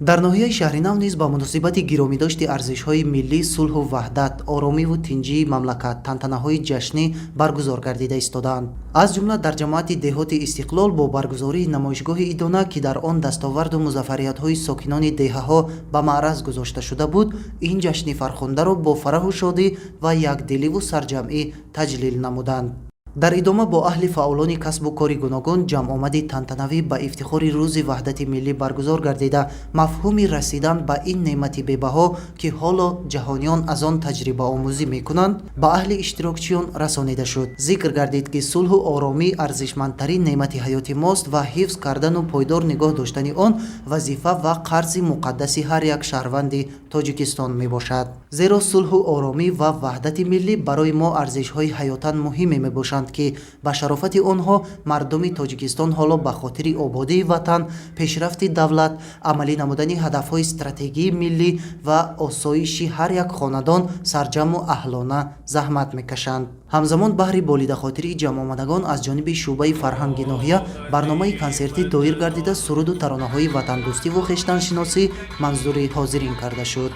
Дар ноҳияи Шаҳринав низ ба муносибати гиромидошти арзишҳои миллӣ, сулҳу ваҳдат, оромиву тинҷии мамлакат тантанаҳои ҷашнӣ баргузор гардида истодаанд. Аз ҷумла дар ҷамоати деҳоти Истиқлол бо баргузории намоишгоҳи идона, ки дар он дастоварду музаффариятҳои сокинони деҳаҳо ба маъраз гузошта шуда буд, ин ҷашни фархундаро бо фараҳу шодӣ ва якдиливу сарҷамъӣ таҷлил намуданд. Дар идома бо аҳли фаъолони касбу кори гуногун ҷамъомади тантанавӣ ба ифтихори Рӯзи ваҳдати миллӣ баргузор гардида, мафҳуми расидан ба ин неъмати бебаҳо, ки ҳоло ҷаҳониён аз он таҷрибаомӯзӣ мекунанд, ба аҳли иштирокчиён расонида шуд. Зикр гардид, ки сулҳу оромӣ арзишмандтарин неъмати ҳаёти мост ва ҳифз кардану пойдор нигоҳ доштани он вазифа ва қарзи муқаддаси ҳар як шаҳрванди Тоҷикистон мебошад, зеро сулҳу оромӣ ва ваҳдати миллӣ барои мо арзишҳои ҳаётан муҳиме мебошанд, ки ба шарофати онҳо мардуми Тоҷикистон ҳоло ба хотири ободии ватан, пешрафти давлат, амалӣ намудани ҳадафҳои стратегии миллӣ ва осоиши ҳар як хонадон сарҷамъу аҳлона заҳмат мекашанд. Ҳамзамон баҳри болидахотирии ҷамъомадагон аз ҷониби шӯъбаи фарҳанги ноҳия барномаи консертӣ доир гардида, суруду таронаҳои ватандӯстиву хештаншиносӣ манзури ҳозирин карда шуд.